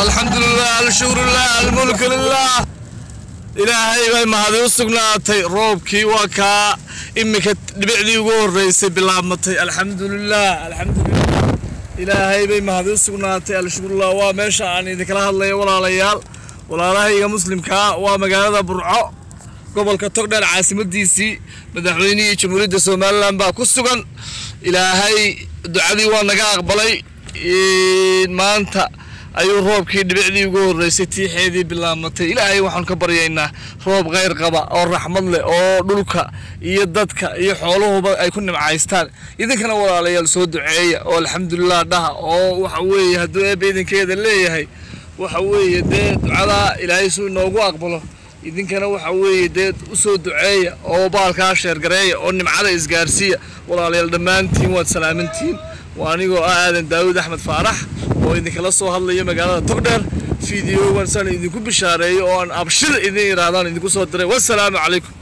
Alxamdulilah, alshukrulah, almulku lilah. Ilaahay bay mahadi u sugnaatay. Roobkii waa kaa iminka dhibicdii ugu horreysay bilaabmatay. Alxamdulilah, alxamdulilah, Ilaahay bay mahadi u sugnaatay, alshukrulah. Waa meesha aan idinkala hadlayo, walaalayaal, walaalahayga muslimkaa, waa magaalada Burco, gobolka Togdheer caasimadiisii. Madaxweynihii Jamhuuriyadda Somalilan baa ku sugan. Ilaahay ducadii waa naga aqbalay. Maanta ayuu roobkii dhibicdii ugu horreysay tiixeedii bilaabmatay. Ilaahay waxaan ka baryaynaa roob khayr qaba oo raxmad leh oo dhulka iyo dadka iyo xooluhuba ay ku nimcaystaan. Idinkana, walaalayaal, soo duceeya oo alxamdulilah dhaha, oo waxa weeye hadduu Eebba idinkeeda leeyahay, waxa weeye dee ducadaa Ilaahay suu inoogu aqbalo. Idinkana waxa weeye dee usoo duceeya oo baalkaa sheergareeya oo nimcada isgaarsiiya. Walaalayaal, dhammaantiin waad salaamantihiin. Waa anigoo ah Aadan Daawud Axmed Faarax oo idinkala soo hadlaya magaalada Togdheer. Videogan saan idinku bishaareeyo oo aan abshir idin yidhaahdaan idinku soo diray. Wassalaamu calaykum.